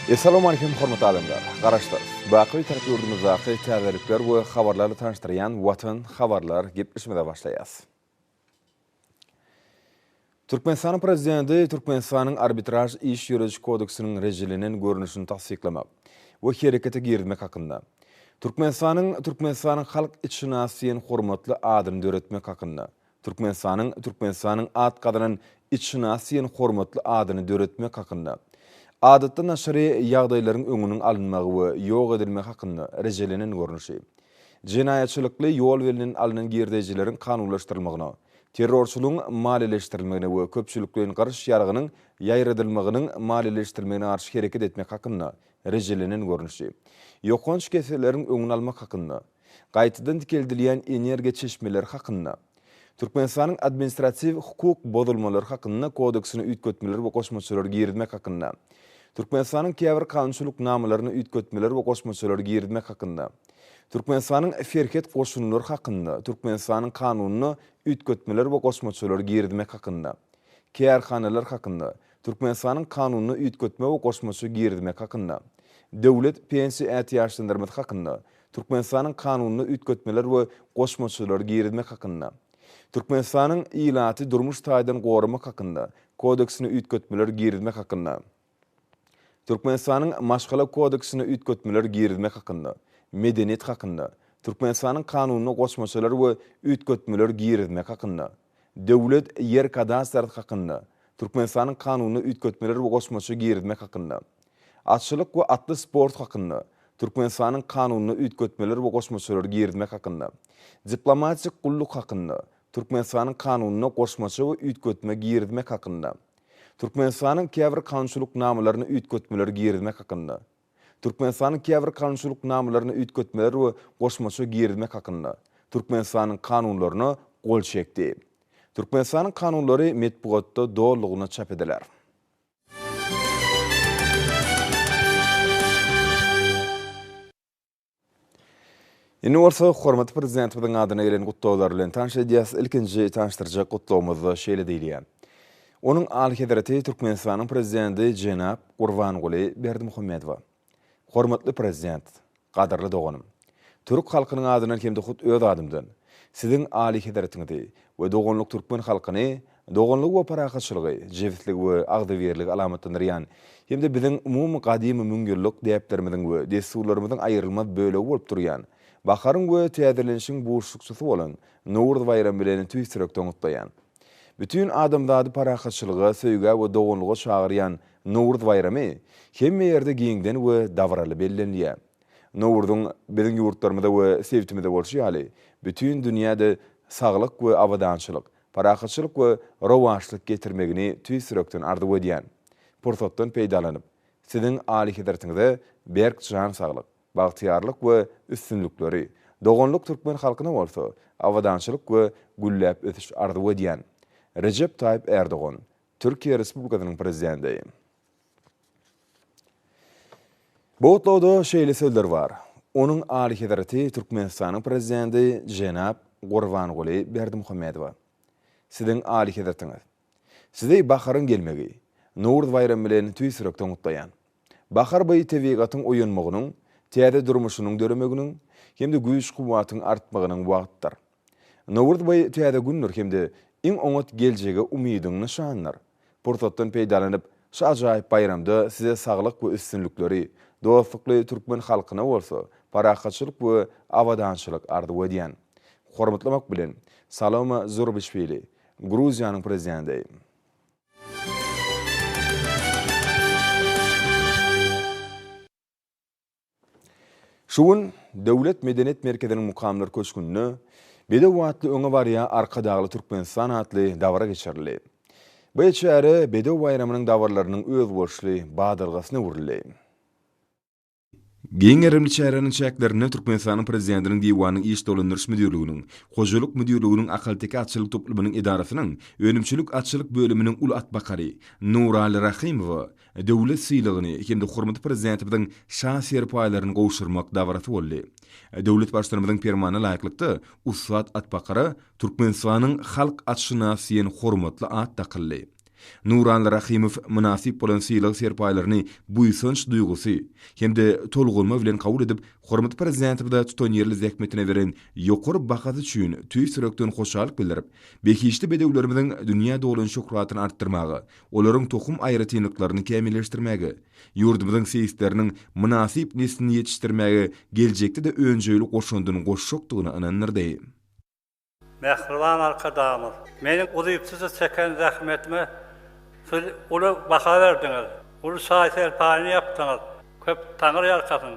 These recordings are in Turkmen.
Essalawmaleýkim hormatly adamlar! Garaşsyz, baky Bitarap ýurdumyzdaky täzelikler we habarlarly tanyşdyrýan Watan habarlar gepleşigimize başlaýas. Türkmenistanyň Prezidenti Türkmenistanyň Arbitraž iş ýörediş kodeksiniň rejelenen görnüşini tassyklamak we herekete girizmek hakynda, Türkmenistanyň Türkmenistanyň halk itşynasy diýen hormatly adyny döretmek hakynda, Türkmenistanyň Türkmenistanyň at gazanan itşynasy diýen hormatly adyny döretmek hakynda, Adatdan daşary ýagdaýlaryň öňüniň alynmagy we ýok edilmegi hakynda rejelenen görnüşi, Jenaýatçylykly ýol bilen alnan girdejileriň kanunlaşdyrylmagyna, terrorçylygyň maliýeleşdirilmegine we köpçülikleýin gyryş ýaragynyň ýaýradylmagynyň maliýeleşdirilmegine garşy hereket etmek hakynda rejelenen görnüşi, ýokanç keselleriň öňüni almak hakynda, gaýtadan dikeldilýän energiýa çeşmeleri hakynda, Türkmenistanyň Administratiw hukuk bozulmalary hakynda kodeksine üýtgetmeler we goşmaçalar girizmek hakynda, Türkmenistanyň käbir kanunçylyk namalaryna üýtgetmeler we goşmaçalar girizmek hakynda, Türkmenistanyň Serhet goşunlary hakynda Türkmenistanyň Kanunyna üýtgetmeler we goşmaçalar girizmek hakynda, Kärhanalar hakynda Türkmenistanyň Kanunyna üýtgetme we goşmaça girizmek hakynda, Döwlet pensiýa ätiýaçlandyrmasy hakynda Türkmenistanyň Kanunyna üýtgetmeler we goşmaçalar girizmek hakynda, Türkmenistanyň Ilaty durmuş taýdan goramak hakynda Kodeksine üýtgetmeler girizmek hakynda, Türkmenistanyň Maşgala kodeksine üýtgetmeler girizmek hakynda, Medeniýet hakynda Türkmenistanyň Kanunyna goşmaçalar we üýtgetmeler girizmek hakynda, Döwlet ýer kadastrasy hakynda Türkmenistanyň Kanunyna üýtgetmeler we goşmaça girizmek hakynda, Atçylyk we atly sport hakynda Türkmenistanyň Kanunyna üýtgetmeler we goşmaçalar girizmek hakynda, Diplomatik gulluk hakynda Türkmenistanyň Kanunyna goşmaça we üýtgetme girizmek hakynda, Türkmenistanyň käbir kanunçylyk namalaryna üýtgetmeler girizmek hakynda, Türkmenistanyň käbir kanunçylyk namalaryna üýtgetmeler we goşmaça girizmek hakynda Türkmenistanyň Kanunlaryna gol çekdi. Türkmenistanyň Kanunlary metbugatda dolulygyna çap ediler. Indi bolsa hormatly Prezidentimiziň adyna gelen gutlaglar bilen tanyş edýäs. Ilkinji tanyşdyrjak gutlagymyzda şeýle diýilýär. Onuň Alyhezreti Türkmenistanyň Prezidenti jenap Gurbanguly Berdimuhamedowa. Hormatly Prezident, gadyrly doganym! Türk halkynyň adyndan hem-de hut öz adymdan, Siziň Alyhezretiňizi we doganlyk türkmen halkyny doganlygy we parahatçylygy, jebisligi we agzybirligi alamatlandyrýan hem-de biziň umumy gadymy müňýyllyk däplerimiziň we dessurlarymyzyň aýrylmaz bölegi bolup durýan baharyň we täzelenişiň buşlukçysy bolan Nowruz baýramy bilen tüýs ýürekden gutlaýan. Bütin adamzady parahatçylyga, söýgä we doganlyga çagyrýan Nowruz baýramy hemme ýerde giňden we dabaraly bellenilýär. Nowruzyň biziň ýurtlarymyzda we sebitimizde bolşy ýaly, bütin dünýäde saglyk we abadançylyk, parahatçylyk we rowaçlyk getirmegini tüýs ýürekden arzuw edýän. Pursatdan peýdalanyp, Siziň Alyhezretiňize berk jan saglyk, bagtyýarlyk we üstünlikleri, doganlyk türkmen halkyna bolsa abadançylyk we gülläp ösüş arzuw edýän. Rejep Taýyp Ärdogan, Türkiýe Respublikasynyň Prezidenti. Bu gutlagda şeýle sözler bar, Onuň Alyhezreti Türkmenistanyň Prezidenti jenap Gurbanguly Berdimuhamedowa. Siziň Alyhezretiňiz! Sizi baharyň gelmegi, Nowruz baýramy bilen tüýs ýürekden gutlaýan. Bahar bu tebigatyň oýanmagynyň, täze durmuşynyň döremeginiň hem-de güýç-kuwwatyň artmagynyň wagtydyr. Nowruz bu täze gündür hem-de iň oňat geljege umydyň nyşanydyr. Pursatdan peýdalanyp, şu ajaýyp baýramda Size saglyk we üstünlikleri, dostlukly türkmen halkyna bolsa parahatçylyk we abadançylyk arzuw edýän. Hormatlamak bilen, Salome Zurabişwili, Gruziýanyň Prezidenti. Şu gün Döwlet medeniýet merkeziniň Mukamlar köşgünde Bedew atly öňe barýar Arkadagly Türkmenistan atly dabara geçirildi. Bu çäre Bedew baýramynyň dabaralarynyň özboluşly badalgasyna öwrüldi. Giň gerimli çäräniň çäklerinde Türkmenistanyň Prezidentiniň Diwanynyň Iş dolandyryş müdirliginiň, Hojalyk müdirliginiň Ahalteke atçylyk toplumynyň edarasynyň Önümçilik atçylyk bölüminiň uly atbakary Nuraly Rahymowa döwlet sylagyny hem-de hormatly Prezidentimiziň Şa serpaýlaryny gowşurmak dabarasy boldy. Döwlet Baştutanymyzyň Permanyna laýyklykda, ussat atbakara Türkmenistanyň halk atşynasy diýen hormatly at dakyldy. Nuranly Rahymow mynasyp bolan sylag-serpaýlaryny buýsanç duýgusy hem-de tolgunma bilen kabul edip, hormatly Prezidentimize tutanýerli zähmetine beren ýokary bahasy üçin tüýs ýürekden hoşallyk bildirip, behişdi bedewlerimiziň dünýä dolan şöhratyny artdyrmaga, olaryň tohum aýratynlyklaryny kämilleşdirmäge, ýurdumyzyň seýisleriniň mynasyp neslini ýetişdirmäge geljekde-de önjeýli goşandyny goşjakdygyna ynandyrdy. Mähriban Arkadagymyz, meniň uzypsyzja çeken zähmetime Siz uly baha berdiňiz, uly şaý-serpaýyny ýapdyňyz. Köp Taňry ýalkasyn.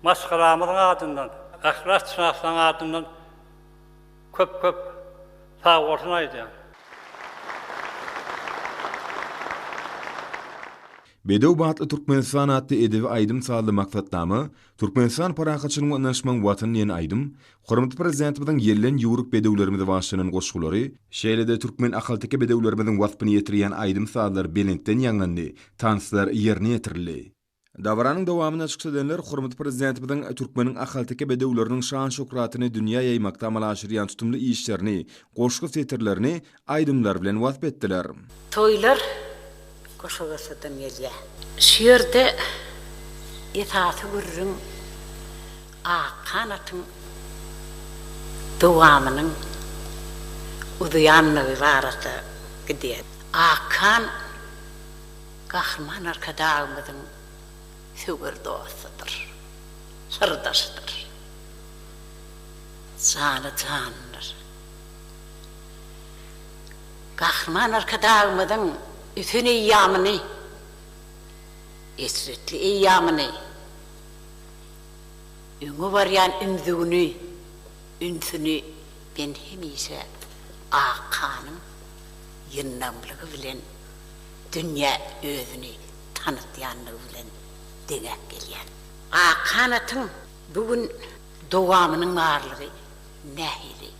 Maşgalamyzyň adyndan, ähli atşynaslaryň adyndan köp-köp sagbolsun aýdýan. Bedew batly Türkmenistan atly edebi aýdym-sazly maksatnama, Türkmenistan parahatçylygyň we ynanyşmagyň Watany diýen aýdym, hormatly Prezidentimiziň ýelden ýüwrük bedewlerimize bagyşlanan goşgulary, şeýle-de türkmen ahalteke bedewlerimiziň waspyny ýetirýän aýdym-sazlar belentden ýaňlandy, tanslar ýerine ýetirildi. Dabaranyň dowamynda çykyş edenler hormatly Prezidentimiziň türkmeniň ahalteke bedewleriniň şan-şöhratyny dünýä ýaýmakda amala aşyrýan tutumly işlerini, goşgy setirlerini aýdymlar bilen wasp etdiler. Toýlar goşa-goşadan gelýär. Şu ýerde esasy gürrüň Akhan atyň dowamynyň uzaýanlygy barada gidýär. Akhan Gahryman Arkadagymyzyň söwer dostudyr, syrdaşydyr, jany janydyr. Gahryman Arkadagymyzyň ösen eýýamyny, eşretli eýýamyny, öňe barýan ümzügini, ünsüni men hemişe Akhanyň ýyndamlygy bilen dünýä özüni tanatýanlygy bilen deňäp gelýän. Akhan atyň bu gün dowamynyň barlygy nähili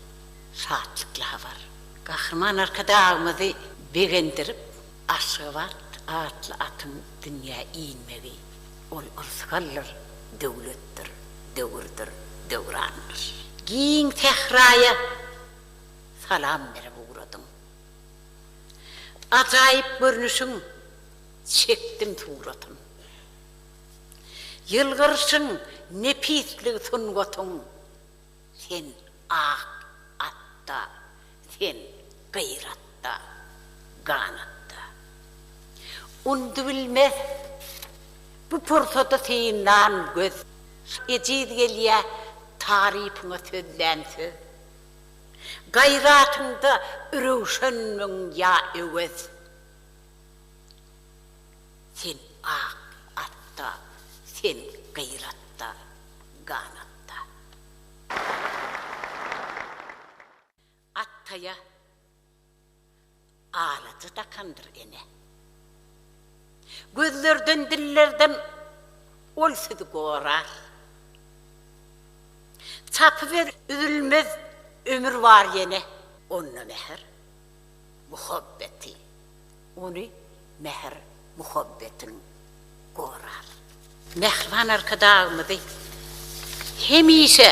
şatlykly habar. Gahryman Arkadagymyzy begendirip, Aşgabat atly atyň dünýä inmegi ol yrsgaldyr, döwletdir, döwürdir, döwrandyr. Giň sähraýa salam berip ugradyň. Ajaýyp görnüşiň çekdim suratyn. Ýylgyryşyň nepisligi sungatyň Sen ak atda, sen gyratda, ganatda. Undubilmez bu pursady synlan göz. Ejiz gelýä tarypyňa sözlän söz. Gaýratyňda röwşenmiň ýa öwez. Sen ak atda, sen gyratda, ganatda. At taýa alaja dakandyr ene. Gözlerden, dillerden ol sizi gorar. Çapyber üzülmez ömür bar ýene. Onda mähir, muhabbeti, ony mähir, muhabbetiň gorar. Mähriban Arkadagymyzy hemişe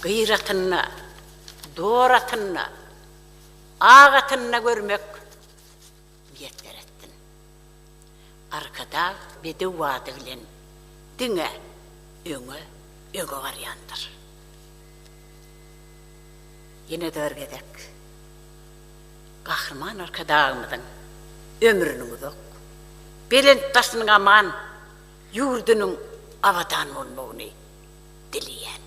gyratynda, dor atynda, ak atynda görmek miýesser etsin. Arkadag bedew bady bilen diňe öňe, öňe barýandyr. Ýene-de bir gezek Gahryman Arkadagymyzyň ömrüniň uzak, belent daşynyň aman, ýurdunyň abadan bolmagyny dileýän.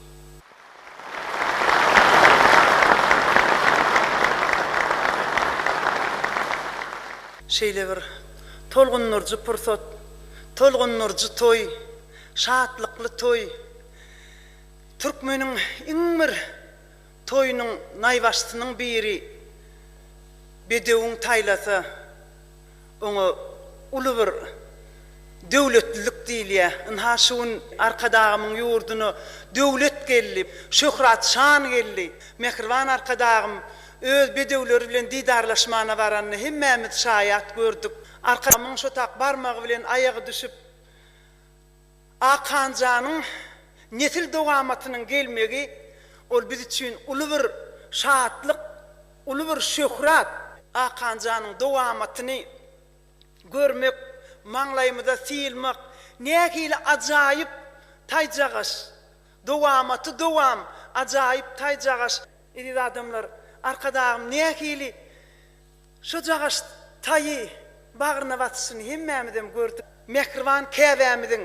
Şeýle bir tolgundyryjy pursat, tolgundyryjy toý, şatlykly toý. Türkmeniň iň bir toýunyň naýbaşysynyň biri bedewiň taýlasa, oňa uly bir döwletlilik diýilýär. Ynha, şu gün Arkadagymyň ýurduna döwlet geldi, şöhrat-şan geldi. Mähriban Arkadagym öz bedewleri bilen didarlaşmana baranda hemmämiz şaýat gördük. Arkadagymyň şo tak barmagy bilen aýagy düşüp, Akhanjanyň nesil dowamatynyň gelmegi ol biz üçin uly bir şatlyk, uly bir şöhrat. Akhanjanyň dowamatyny görmek, maňlaýymyza sylmak nähili ajaýyp taýjagaş! Dowamaty dowam, ajaýyp taýjagaş! Eziz adamlar, Arkadagym nähili şojagaş taýy bagryna basyşyny hemmämizem gördük. Mähriban käbämiziň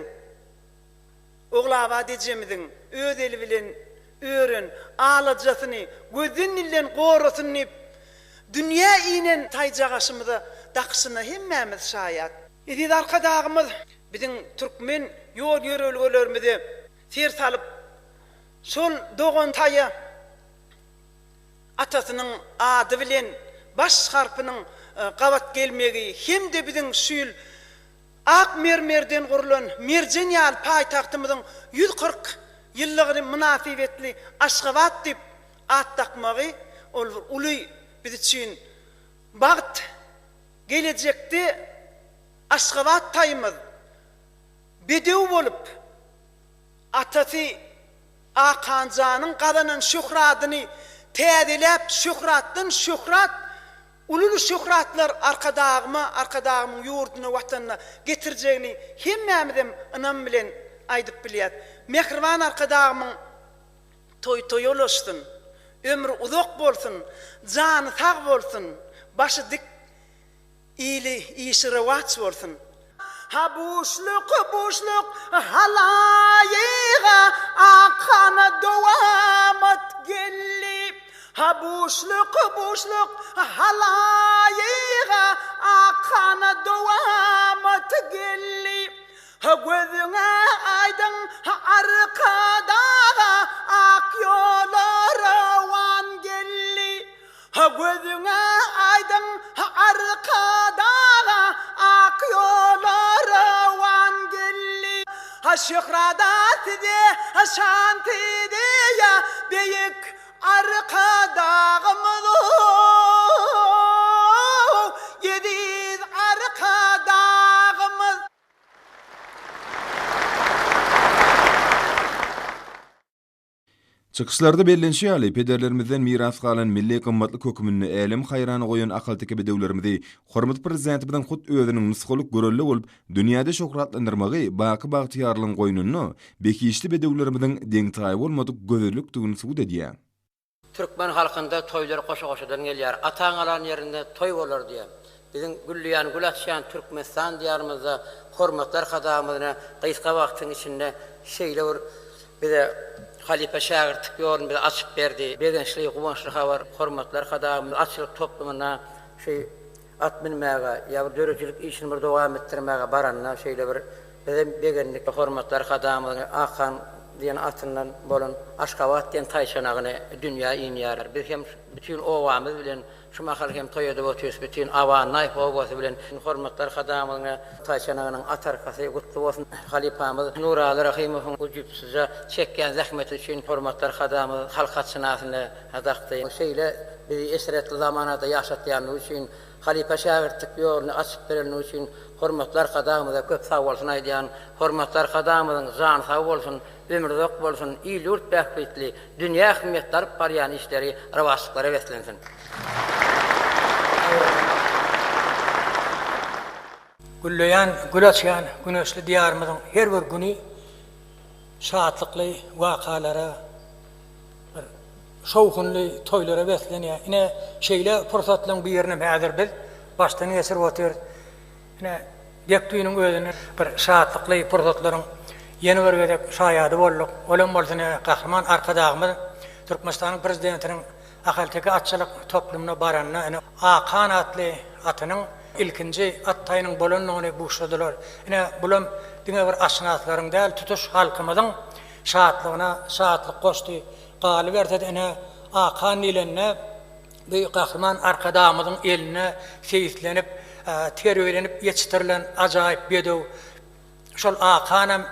Ogulabat ejemiziň öz eli bilen ören alajasyny gözden-dilden gorasyn diýip, dünýä inen taýjagaşymyza dakyşyna hemmämiz şaýat. Eziz Arkadagymyz biziň türkmen ýol-ýörelgelerimize ser salyp, şol dogan taýa atasynyň ady bilen baş harpynyň gabat gelmegi hem-de biziň şu ýyl Ak mermerden gurlan merjen ýaly paýtagtymyzyň 140 ýyllygyny mynasybetli Aşgabat diýip at dakmagy ol bir uly biz üçin bagt. Gelejekde Aşgabat taýymyz bedew bolup, atasy Akhanjanyň gazanan şöhradyny täzeläp, şöhratdan şöhrat Uly-uly şöhratlar Arkadagyma, Arkadagymyň ýurduna, Watanyna getirjegini hemmämizem ynam bilen aýdyp bilýäs. Mähriban Arkadagymyň toýy toýa ulaşsyn, ömri uzak bolsun, jany sag bolsun, başy dik, ili, işi rowaç bolsun! Ha buşluk, buşluk halaýyga Akhana dowamat geldi. Ha buşluk, buşluk halaýyga Akhana dowamat geldi. Ha gözüňe aýdyň Arkadaga Ak ýola rowan geldi. Ha gözüňe aýdyň Arkadaga ak ýola rowan geldi. Ha şöhrada size şan size ýa beýik Arkadagymyz ow eziz Arkadagymyz. Çykyşlarda bellenişi ýaly, pederlerimizden miras galan milli gymmatlyk höküminde älemi haýrana goýan ahalteke bedewlerimizi hormatly Prezidentimiziň hut özüniň nusgalyk görelde bolup, dünýäde şöhratlandyrmagy baky bagtyýarlygyň goýnunda behişdi bedewlerimiziň deň-taýy bolmadyk gözellikdigini subut edýär. Türkmen halkynda toýlar goşa-goşadan gelýär. Ataň alan ýerinde toý bolar diýýär. Biziň gülleýän, gül açýan Türkmenistan diýarymyzda hormatly Arkadagymyz ine gysga wagtyň içinde şeýle bir bize halypa-şägirtlik ýoluny bize açyp berdi. Begençli, guwançly habar, hormatly Arkadagymyz atçylyk toplumyna şu at münmäge ýa bir döredijilik işini bir dowam etdirmäge baranda şeýle bir Bizem begendik. Hormatly Arkadagymyzyň Akhan diýen atyndan bolan Aşgabat diýen taýçanagyny dünýä inýär. Biz hem bütin obamyz bilen şu mahal hem toý edip otyrys. Bütin Abannaýew obasy bilen hormatly Arkadagymyzyň taýçanagynyň at arkasy gutly bolsun. Halypamyz Nuraly Rahymowyň ujypsyzja çekýän zähmeti üçin hormatly Arkadagymyz halk atşynasyny dakdy. Şeýle bizi eşretli zamanada ýaşatýanlygy üçin Halypa-şägirtlik ýoluny açyp bereni üçin hormatly Arkadagymyza köp sagbolsun aýdýan. Hormatly Arkadagymyzyň jany sag bolsun, ömri uzak bolsun, il-ýurt bähbitli, dünýä ähmiýetli alyp barýan işleri rowaçlyklara beslensin. Gülleýän, gül açýan güneşli Diýarymyzyň her bir güni şatlykly wakalara, bir şowhunly toýlara beslenýär. Ine, şeýle pursatlaryň birinem häzir biz başdan geçirip otyrys. Ine, dek düýnüň özünde bir şatlykly pursatlaryň ýene bir gezek şaýady bolduk. Olam bolsa ine, Gahryman Arkadagymyz Türkmenistanyň Prezidentiniň Ahalteke atçylyk toplumyna baranda, ine, Akhan atly atynyň ilkinji at taýynyň bolandygyny buşladylar. Ine, bulam diňe bir atşynaslaryň däl, tutuş halkymyzyň Şatlygyna şatlyk goşdy. Galyberse-de, ine, Akhan diýlende, bu Gahryman Arkadagymyzyň elinde seýislenip, terbiýelenip ýetişdirilen ajaýyp bedew. Şol Akhanam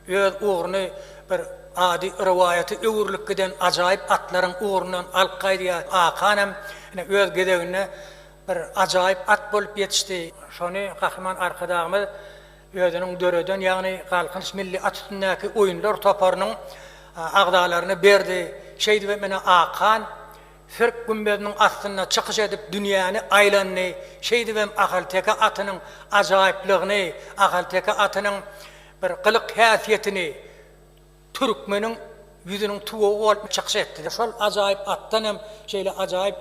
öz ugruny bir ady rowaýata öwrülip giden ajaýyp atlaryň ugrundan alyp gaýdýar. Akhanam, ine, öz gezeginde bir ajaýyp at bolup ýetişdi. Şony Gahryman Arkadagymyz özüniň döreden, ýagny Galkynyş milli at üstündäki oýunlar toparynyň agzalaryna berdi. Şeýdibem ine Akhan Sirk gümbeziniň astynda çykyş edip dünýäni aýlandy. Şeýdibem ahalteke atynyň ajaýyplygyny, ahalteke atynyň bir gylyk-häsiýetini türkmeniň ýüzüniň tuwagy bolup çykyş etdi. Şol ajaýyp atdan hem şeýle ajaýyp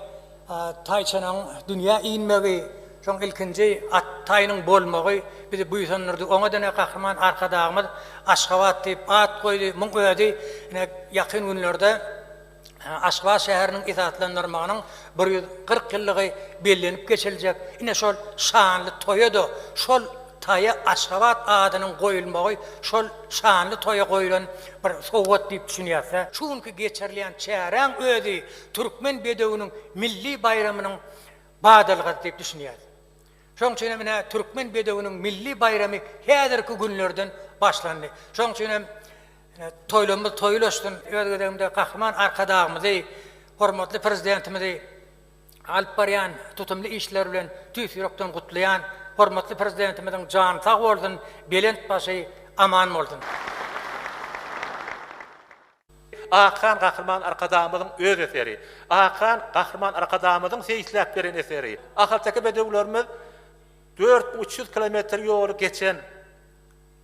taýçanagyň dünýä inmegi, şoň ilkinji at taýynyň bolmagy bizi buýsandyrdy. Oňa-da ine Gahryman Arkadagymyz Aşgabat diýip at goýdy. Muň özi ine ýakyn günlerde Aşgabat şäheriniň esaslandyrmagynyň 140 ýyllygy bellenip geçiljek. Ine şol şanly toýa-da şol taýa Aşgabat adynyň goýulmagy şol şanly toýa goýlan bir sowgat diýip düşünýäs-dä. Şu günki geçirilýän çäräň özi türkmen bedewiniň milli baýramynyň badalgasy diýip düşünýäs. Şonuň üçin hem ine türkmen bedewiniň milli baýramy häzirki günlerden başlandy. Şonuň üçin hem Toýlarymyz toýlaşsyn! Öz gezegimde Gahryman Arkadagymyzy, hormatly Prezidentimizi alyp barýan tutumly işleri bilen tüýs ýürekden gutlaýan. Hormatly Prezidentimiziň jany sag bolsun, belent başy aman bolsun! Akhan Gahryman Arkadagymyzyň öz eseri. Akhan Gahryman Arkadagymyzyň seýisläp beren eseri. Ahalteke bedewlerimiz 4300 kilometr ýoly geçen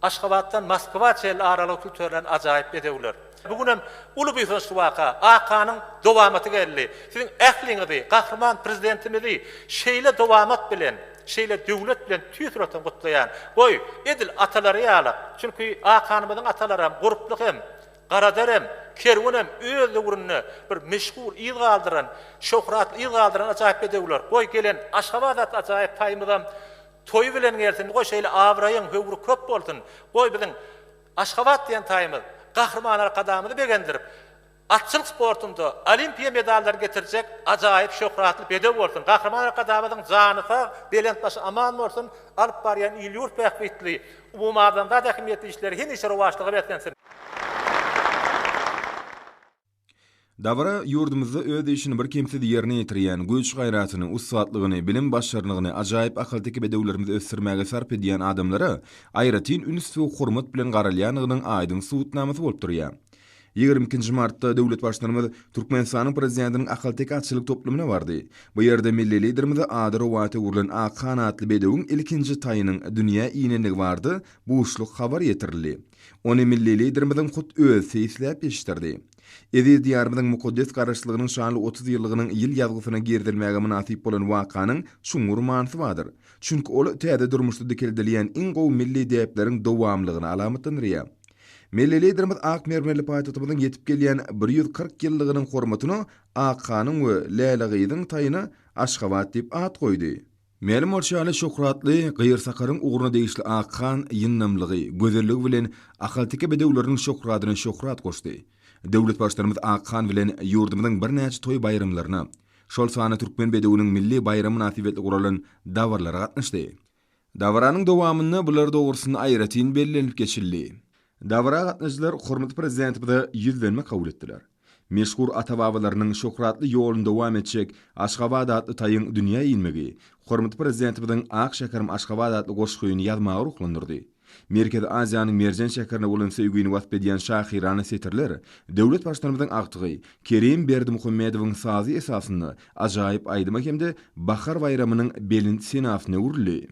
Aşgabatdan Moskwa çenli aralygy külterlän ajaýyp bedewler. Bu günem uly buýsançly waka, Akanyň dowamaty geldi. Siziň ähliňizi, Gahryman Prezidentimizi şeýle dowamat bilen, şeýle döwlet bilen tüýs ýürekden gutlaýan. Goý, edil atalary ýaly, çünki Akanymyzyň atalaram gurply hem, Garader hem, Kerwen hem öz döwründe bir meşhur yz galdyran, şöhratly yz galdyran ajaýyp bedewler. Goý, gelen Aşgabat atly ajaýyp taýymyzam Toýy bilen gelsin, goý şeýle abraýyň höwri köp bolsun, goý biziň Aşgabat diýen taýymyz Gahryman Arkadagymyzy begendirip, atçylyk sportunda olimpiýa medallaryny getirjek ajaýyp şöhratly bedew bolsun. Gahryman Arkadagymyzyň jany sag, belent başy aman bolsun, alyp barýan il-ýurt bähbitli, umumadamzat ähmiýetli işleri hemişe rowaçlyga beslensin. Dabara ýurdumyzda öz işini birkemsiz ýerine ýetirýän, güýç-gaýratyny, ussatlygyny, bilim-başarnygyny ajaýyp ahalteke bedewlerimizi ösdürmäge sarp edýän adamlara aýratyn üns we hormat bilen garalýandygynyň aýdyň subutnamasy bolup durýar. 22-nji martda döwlet Baştutanymyz Türkmenistanyň Prezidentiniň ahalteke atçylyk toplumyna bardy. Bu ýerde milli Liderimize ady rowaýata öwrülen Akhan atly bedewiň ilkinji taýynyň dünýä inendigi barada buşluk habary ýetirildi. Ony milli Liderimiziň hut özi seýisläp ýetişdirdi. Eziz Diýarymyzyň mukaddes Garaşsyzlygynyň şanly 30 ýyllygynyň ýyl ýazgysyna girizilmäge mynasyp bolan wakanyň çuňňur manysy bardyr. Çünki ol täze durmuşda dikeldilýän iň gowy milli däpleriň dowamlylygyny alamatlandyrýar. Milli Liderimiz ak mermerli paýtagtymyzyň ýetip gelýän 140 ýyllygynyň hormatyna Akhanyň we Läle gyzyň taýyna Aşgabat diýip at goýdy. Mälim bolşy ýaly, şöhratly Gyýyrsakaryň ugruna degişli Akhan ýyndamlygy, gözelligi bilen ahalteke bedewleriniň şöhradyna şöhrat goşdy. Döwlet Baştutanymyz Akhan bilen ýurdumyzyň birnäçe toý-baýramlaryna, şol sanda Türkmen bedewiniň milli baýramy mynasybetli guralan dabaralara gatnaşdy. Dabaranyň dowamynda bular dogrusynda aýratyn bellenilip geçildi. Dabara gatnaşyjylar hormatly Prezidentimize ýüzlenme kabul etdiler. Meşhur ata-babalarynyň şöhratly ýoluny dowam etjek Aşgabat atly taýyň dünýä inmegi hormatly Prezidentimiziň Ak şäherim Aşgabat atly goşgyny ýazmaga ruhlandyrdy. Merkezi Aziýanyň merjen şäherine bolan söýgini wasp edýän şahyrana setirler döwlet Baştutanymyzyň agtygy Kerim Berdimuhamedowyň sazy esasynda ajaýyp aýdyma hem-de bahar baýramynyň belent senasyna öwrüldi.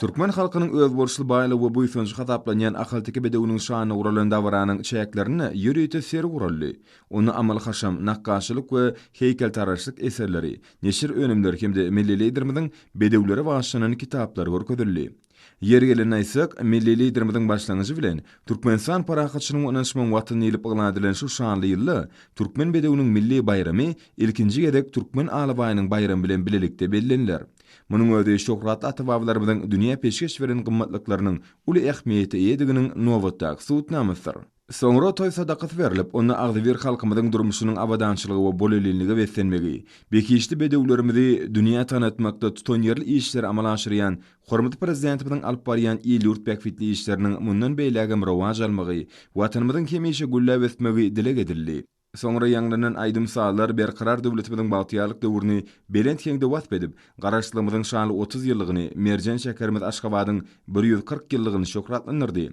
Türkmen halkynyň özboluşly baýlygy we buýsanjy hasaplanýan ahalteke bedewiniň şanyna guralan dabaranyň çäklerinde ýörite sergi guraldy. Onda amaly-haşam, nakgaşçylyk we heýkeltaraşlyk eserleri, neşir önümleri hem-de milli Liderimiziň bedewlere bagyşlanan kitaplary görkezildi. Ýeri gelende aýtsak, milli Liderimiziň başlangyjy bilen, Türkmenistan parahatçylygyň we ynanyşmagyň Watany diýlip yglan edilen şu şanly ýylda türkmen bedewiniň milli baýramy ilkinji gezek türkmen alabaýynyň baýramy bilen bilelikde belleniler. Munuň özi şöhratly ata-babalarymyzyň dünýä peşgeş beren gymmatlyklarynyň uly ähmiýete eýediginiň nobatdaky subutnamasydyr. Soňra toý sadakasy berlip, onda agzybir halkymyzyň durmuşynyň abadançylyga we bolelinlige beslenmegi, behişdi bedewlerimizi dünýä tanatmakda tutanýerli işleri amala aşyrýan hormatly Prezidentimiziň alyp barýan il-ýurt bähbitli işleriniň mundan beýlägem rowaç almagy, Watanymyzyň hemişe gülläp ösmegi dileg edildi. Soňra ýaňlanan aýdym-sazlar Berkarar döwletimiziň bagtyýarlyk döwrüni belent heňde wasp edip, Garaşsyzlygymyzyň şanly 30 ýyllygyny, merjen şäherimiz Aşgabadyň 140 ýyllygyny şöhratlandyrdy.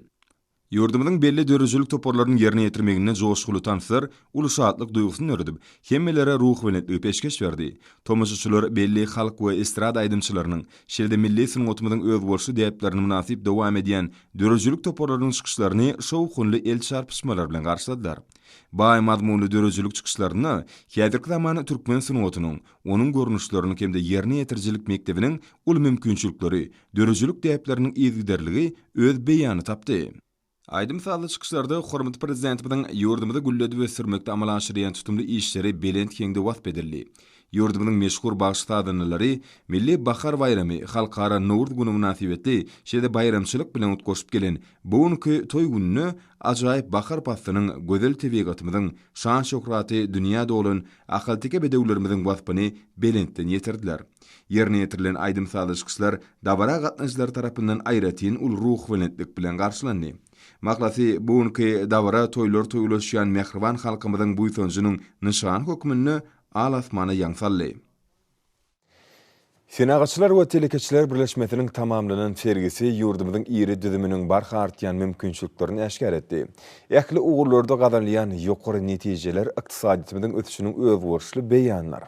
Ýurdumyzyň belli döredijilik toparlarynyň ýerine ýetirmeginde joşguly tanslar uly şatlyk duýgusyny döredip, hemmelere ruhubelentligi peşgeş berdi. Tomaşaçylar belli halk we estrada aýdymçylarynyň, şeýle-de milli sungatymyzyň özboluşly däplerini mynasyp dowam edýän döredijilik toparlarynyň çykyşlaryny şowhunly el çarpyşmalar bilen garşyladylar. Baý mazmunly döredijilik çykyşlarynda häzirki zaman türkmen sungatynyň, onuň görnüşleriniň hem-de ýerine ýetirijilik mekdebiniň uly mümkinçilikleri, döredijilik däpleriniň yzygiderligi öz beýanyny tapdy. Aýdym-sazly çykyşlarda hormatly Prezidentimiziň ýurdumyzy gülledip ösdürmekde amala aşyrýan tutumly işleri belent heňde wasp edildi. Ýurdumyzyň meşhur bagşy-sazandalary Milli bahar baýramy, Halkara Nowruz güni mynasybetli şeýle baýramçylyk bilen utgaşyp gelen bu günki toý gününde ajaýyp bahar paslynyň, gözel tebigatymyzyň, şan-şöhraty dünýä dolan ahalteke bedewlerimiziň waspyny belentden ýetirdiler. Ýerine ýetirilen aýdym-sazly çykyşlar dabara gatnaşyjylar tarapyndan aýratyn uly ruhubelentlik bilen garşylandy. Mahlasy, bu günki dabara toýlar toýlaşýan mähriban halkymyzyň buýsanjynyň nyşany hökmünde al-asmana ýaň saldy. Senagatçylar we telekeçiler birleşmesiniň tamamlanan sergisi ýurdumyzyň iri düzüminiň barha artýan mümkinçiliklerini äşgär etdi. Ähli ugurlarda gazanylýan ýokary netijeler ykdysadyýetimiziň ösüşiniň özboluşly beýanydyr.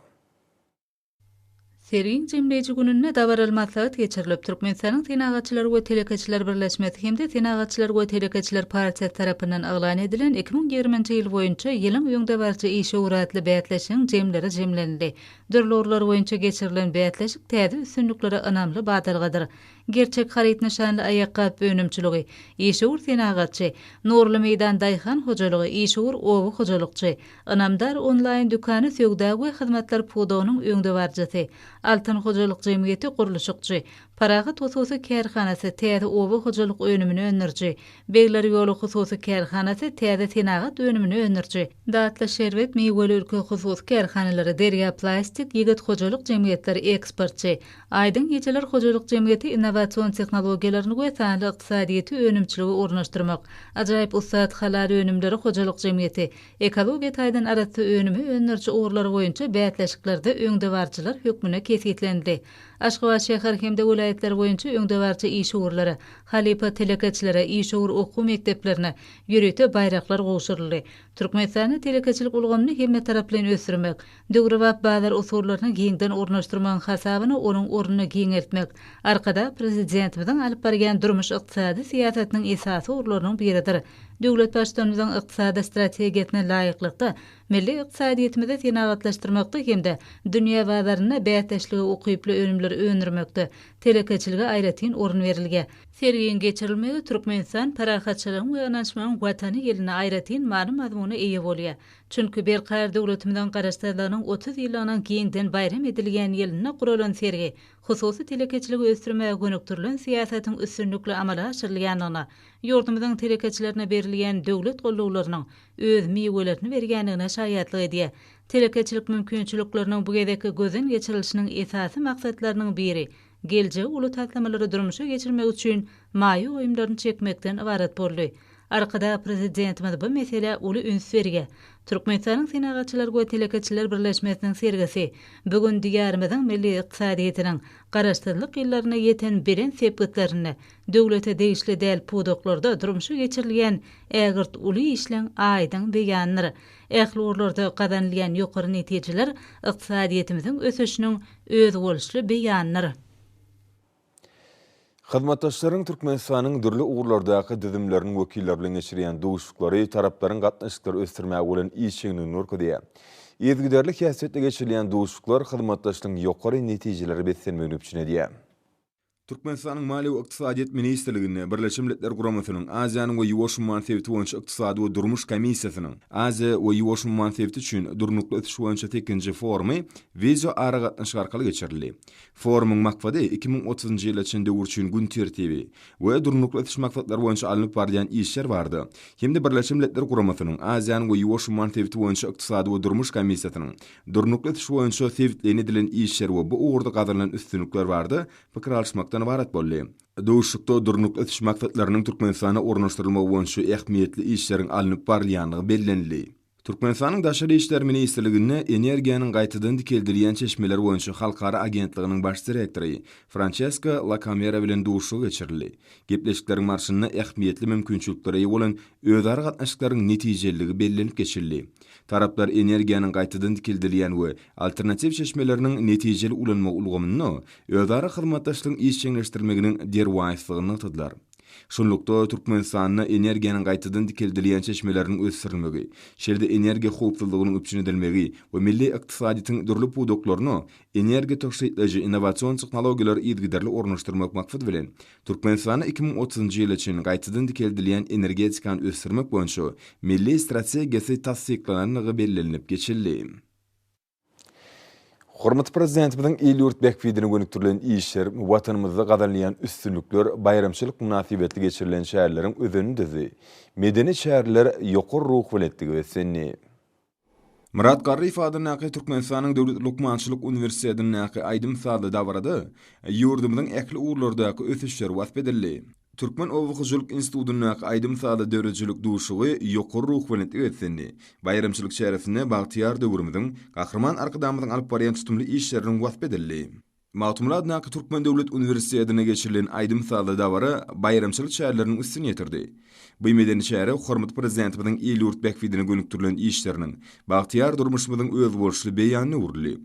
Sergiň jemleýji gününde dabaraly maslahat geçirilip, Türkmenistanyň Senagatçylar we telekeçiler birleşmesi hem-de Senagatçylar we telekeçiler partiýasy tarapyndan yglan edilen 2020-nji ýyl boýunça Ýylyň öňdebaryjy işewüri atly bäsleşigiň jemleri jemlenildi. Dürli ugurlar boýunça geçirilen bäsleşik täze üstünliklere ynamly badalgadyr. Gerçek haryt nyşanly aýakgap önümçiligi, Işewür senagatçy, Nurly meýdan daýhan hojalygy, Işewür oba hojalykçy, Ynamdar onlaýn dükany söwda we hyzmatlar pudagynyň öňdebaryjysy, Altyn hojalyk jemgyýeti gurluşykçy, Parahat hususy kärhanasy täze oba hojalyk önümini öndüriji, Begler ýoly hususy kärhanasy täze senagat önümini öndüriji, Datly şerbet Miweli ülke hususy kärhanalary, Derýa plastik, Ýigit hojalyk jemgyýetleri eksportçy, Aýdyň gijeler hojalyk jemgyýeti innowasion tehnologiýalaryny we sanly ykdysadyýeti önümçilige ornaşdyrmak, Ajaýyp ussat halal önümleri hojalyk jemgyýeti ekologiýa taýdan arassa önümi öndüriji ugurlary boýunça bäsleşiklerde öňdebaryjylar hökmünde kesgitlenildi. Aşgabat şäher hem-de welaýatlar boýunça öňdebaryjy işewürlere, halypa telekeçilere, işewür okuw mekdeplerine ýörite baýraklar gowşuryldy. Türkmenistanda telekeçilik ulgamyny hemmetaraplaýyn ösdürmek, döwrebap bazar usullaryny giňden ornaşdyrmagyň hasabyna onuň ornuny giňeltmek Arkadag Prezidentimiziň alyp barýan durmuş-ykdysady syýasatynyň esasy ugurlarynyň biridir. Döwlet Baştutanymyzyň ykdysady strategiýasyna laýyklykda, milli ykdysadyýetimizi senagatlaşdyrmakda hem-de dünýä bazarynda bäsdeşlige ukyply önümleri öndürmekde telekeçilige aýratyn orun berilýär. Sergiň geçirilmegi Türkmenistan parahatçylygyň we ynanyşmagyň Watany ýylynda aýratyn many-mazmuna eýe bolýar. Çünki Berkarar döwletimiziň Garaşsyzlygynyň 30 ýyllygynyň giňden baýram edilýän ýylynda guralan sergi hususy telekeçiligi ösdürmäge gönükdirilen syýasatyň üstünlikli amala aşyrylýandygyna, ýurdumyzyň telekeçilerine berilýän döwlet gollawlarynyň öz miwelerini berýändigine şaýatlyk edýär. Telekeçilik mümkinçilikleriniň bu gezekki gözden geçirilişiniň esasy maksatlarynyň biri geljegi uly taslamalary durmuşa geçirmek üçin maýa goýumlaryny çekmekden ybarat boldy. Arkadag Prezidentimiz bu meselä uly üns berýär. Türkmenistanyň Senagatçylar we telekeçiler birleşmesiniň sergisi bu gün Diýarymyzyň milli ykdysadyýetiniň Garaşsyzlyk ýyllarynda ýeten belent sepgitlerinde döwlete degişli däl pudaklarda durmuşa geçirilýän ägirt uly işleň aýdyň beýanydyr. Ähli ugurlarda gazanylýan ýokary netijeler ykdysadyýetimiziň ösüşiniň özboluşly beýanydyr. Hyzmatdaşlaryň Türkmenistanyň dürli ugurlardaky düzümleriniň wekilleri bilen geçirýän duşuşyklary taraplaryň gatnaşyklary ösdürmäge bolan işjeňligini görkezýär. Yzygiderli häsiýetde geçirilýän duşuşyklar hyzmatdaşlygyň ýokary netijelere beslenmegini üpjün edýär. Türkmenistanyň Maliýe we ykdysadyýet ministrliginde Birleşen Milletler Guramasynyň Aziýanyň we Ýuwaş umman sebiti boýunça ykdysady we durmuş komissiýasynyň Aziýa we Ýuwaş umman sebiti üçin durnukly ösüş boýunça sekizinji forumy wideoaragatnaşyk arkaly geçirildi. Forumyň maksady 2030-njy ýyla çenli döwür üçin gün tertibi we Durnukly ösüş maksatlary boýunça alnyp barylýan işler barada hem-de Birleşen Milletler Guramasynyň Aziýanyň we Ýuwaş umman sebiti boýunça ykdysady we durmuş komissiýasynyň Durnukly ösüş boýunça sebitleýin edilen işler we bu ugurda gazanylan üstünlikler barada pikir alyşmakdan ybarat boldy. Duşuşykda Durnukly ösüş maksatlarynyň Türkmenistanda ornaşdyrylmagy boýunça ähmiýetli işleriň alnyp barylýandygy bellenildi. Türkmenistanyň Daşary işler ministrliginde Energiýanyň gaýtadan dikeldilýän çeşmeleri boýunça halkara agentliginiň baş direktory Françesko Lakamera bilen duşuşygy geçirildi. Gepleşikleriň barşynda ähmiýetli mümkinçiliklere eýe bolan özara gatnaşyklaryň netijeliligi bellenip geçildi. Taraplar energiýanyň gaýtadan dikeldilýän we alternatiw çeşmeleriniň netijeli ulanmagy ulgamynda özara hyzmatdaşlygyň işjeňleşdirilmeginiň derwaýyslygyny nygtadylar. Şunlukda, Türkmenistanda energiýanyň gaýtadan dikeldilýän çeşmeleriniň ösdürilmegi, şeýle-de energiýa howpsuzlygynyň üpjün edilmegi we milli ykdysadyýetiň dürli pudaklaryna energiýa tygşytlaýjy innowasion tehnologiýalary yzygiderli ornaşdyrmak maksady bilen, Türkmenistanda 2030-njy ýyla çenli gaýtadan dikeldilýän energetikany ösdürmek boýunça Milli strategiýasy tassyklanandygy bellenilip geçildi. Hormatly Prezidentimiziň il-ýurt bähbidine gönükdirilen işler, Watanymyzda gazanylýan üstünlikler baýramçylyk mynasybetli geçirilen çäreleriň özenini düzdi. Medeni çäreler ýokary ruhubelentlige beslendi. Myrat Garryýew adyndaky Türkmenistanyň Döwlet lukmançylyk uniwersitetindäki aýdym-sazly dabarada ýurdumyzyň ähli ugurlardaky ösüşleri wasp edildi. Türkmen oba hojalyk institutyndaky aýdym-sazly döredijilik duşuşygy ýokary ruhubelentlige beslendi. Baýramçylyk çäresinde bagtyýar döwrümiziň, Gahryman Arkadagymyzyň alyp barýan tutumly işleriniň waspy edildi. Magtymguly adyndaky Türkmen döwlet uniwersitetinde geçirilen aýdym-sazly dabara baýramçylyk çäreleriniň üstüni ýetirdi. Bu medeni çäre hormatly Prezidentimiziň il-ýurt bähbidine gönükdirilen işleriniň, bagtyýar durmuşymyzyň özboluşly beýanyna öwrüldi.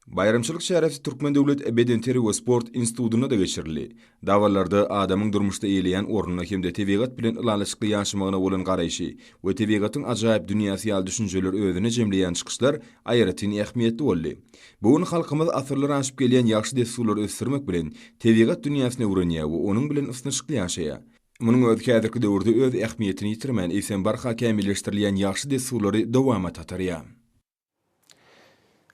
Baýramçylyk çäresi Türkmen döwlet bedenterbiýe we sport institutynda-da geçirildi. Dabaralarda adamyň durmuşda eýeleýän ornuna hem-de tebigat bilen ylalaşykly ýaşamagyna bolan garaýşy we tebigatyň ajaýyp dünýäsi ýaly düşünjeleri özüne jemleýän çykyşlar aýratyn ähmiýetli boldy. Bu gün halkymyz asyrlar aşyp gelýän ýagşy dessurlary ösdürmek bilen, tebigat dünýäsini öwrenýär we onuň bilen ysnyşykly ýaşaýar. Munuň özi häzirki döwürde öz ähmiýetini ýitirmän, eýsem barha kämilleşdirilýän ýagşy dessurlary dowamata atarýar.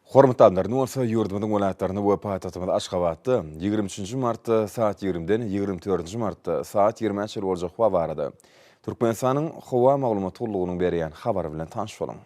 Hormatly adamlar, indi bolsa ýurdumyzyň welaýatlarynda we paýtagtymyz Aşgabatda 23-nji martda saat 20-den 24-nji martda saat 20-ä çenli boljak howa barada Türkmenistanyň Howa maglumat gullugynyň berýän habary bilen tanyş boluň.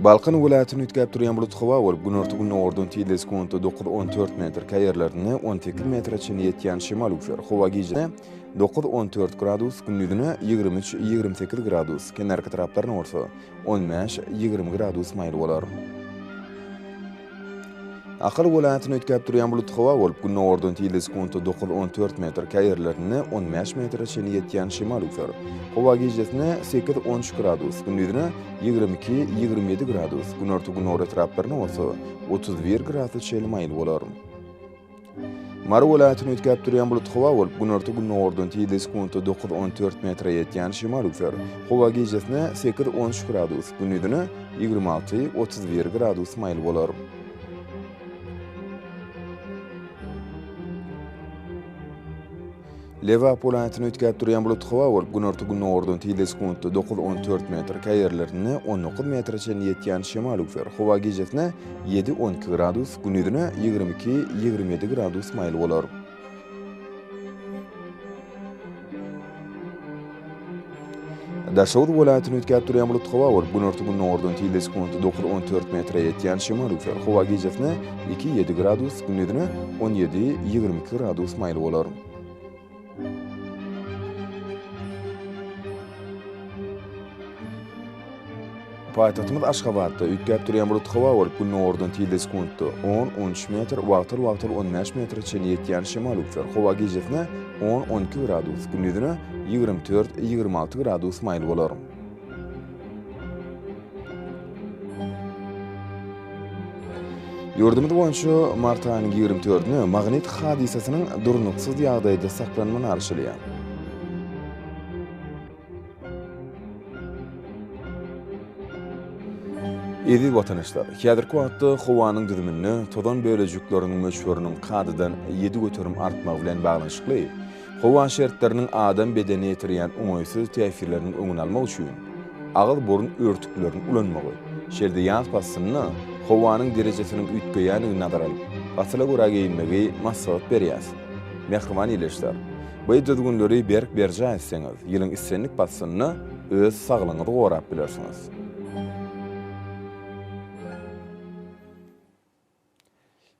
Balkan welaýatyny üýtgäp durýan bulut howa bolup, günorta-gündogardan tizligi sekuntda dokuz-on dört metr, käýerlerinde 18 metre çenli ýetýän şemal üwşer. Howa gijesi dokuz-on dört gradus, gündizine 23-28 gradus, kenarki taraplarynda bolsa on bäş-ýigrimi gradus maýyl bolar. Ahal welaýatyny üýtgäp durýan bulut howa bolup, gündogardan tizligi sekuntda dokuz-on dört metr, käýerlerinde on bäş metre çenli ýetýän şemal üwser. Howa gijesine sekiz-on üç gradus, gündizine 22-27 gradus, günorta-günorta etraplarynda bolsa 31 gradusa çenli maýyl bolar. Mary welaýatyny üýtgäp durýan bulut howa bolup, günorta-gündogardan tizligi sekuntda dokuz-on dört metre ýetýän şemal üwser. Howa gijesine sekiz-on üç gradus, gündizine 26-31 gradus maýyl bolar. Lebap welaýatyny üýtgäp durýan bulut howa bolup, günorta-gündogardan tizligi sekuntda dokuz-on dört metr, käýerlerinde 19 metre çenli ýetýän şemal üwser. Howa gijesine ýedi-on iki gradus, gündizine 22-27 gradus maýyl bolar. Daşoguz welaýatyny üýtgäp durýan bulut howa bolup, günorta-gündogardan tizligi sekuntda dokuz-on dört metre ýetýän şemal üwser. Howa gijesine iki-ýedi gradus, gündizine on ýedi-ýigrimi iki gradus maýyl bolar. Paýtagtymyz Aşgabatda üýtgäp durýan bulutly howa bolup, gündogardan tizligi sekuntda on, on üç metr, wagtal-wagtal on bäş metre çenli ýetýän şemal üflär. Howa gijesine on, 12 gradus, gündizine 24, 26 gradus maýyl bolar. Ýurdumyz boýunça mart aýynyň 24-üne magnit hadysasynyň durnuksyz ýagdaýda saklanmagyna garaşylýar. Eziz watandaşlar, häzirki wagtda howanyň düzüminde tozan bölejikleriniň möçberiniň kadadan 7% artmagy bilen baglanyşykly howa şertleriniň adam bedenine ýetirýän oňaýsyz täsirleriniň öňüni almak üçin agyz-burun örtüklerini ulanmagy, şeýle-de ýaz paslynda howanyň derejesiniň üýtgeýändigini nazara alyp, pasyla görä geýinmegi maslahat berýäs. Mähriban ildeşler! Bu düzgünleri berk berjaý etseňiz, ýylyň islendik paslynda öz saglygyňyzy gorap bilersiňiz.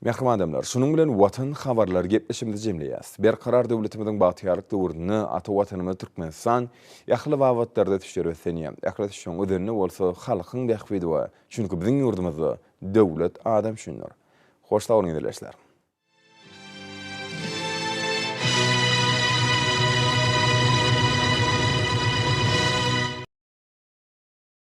Mähriban adamlar, şunuň bilen Watan habarlary gepleşigimizi jemleýäris. Berkarar döwletimiziň bagtyýarlyk döwründe ata Watanymyz Türkmenistan ähli babatlarda ösüşlere beslenýär. Ähli ösüşiň özeninde bolsa halkyň bähbidi bar. Çünki biziň ýurdumyzda döwlet adam üçindir. Hoş sag boluň ildeşler!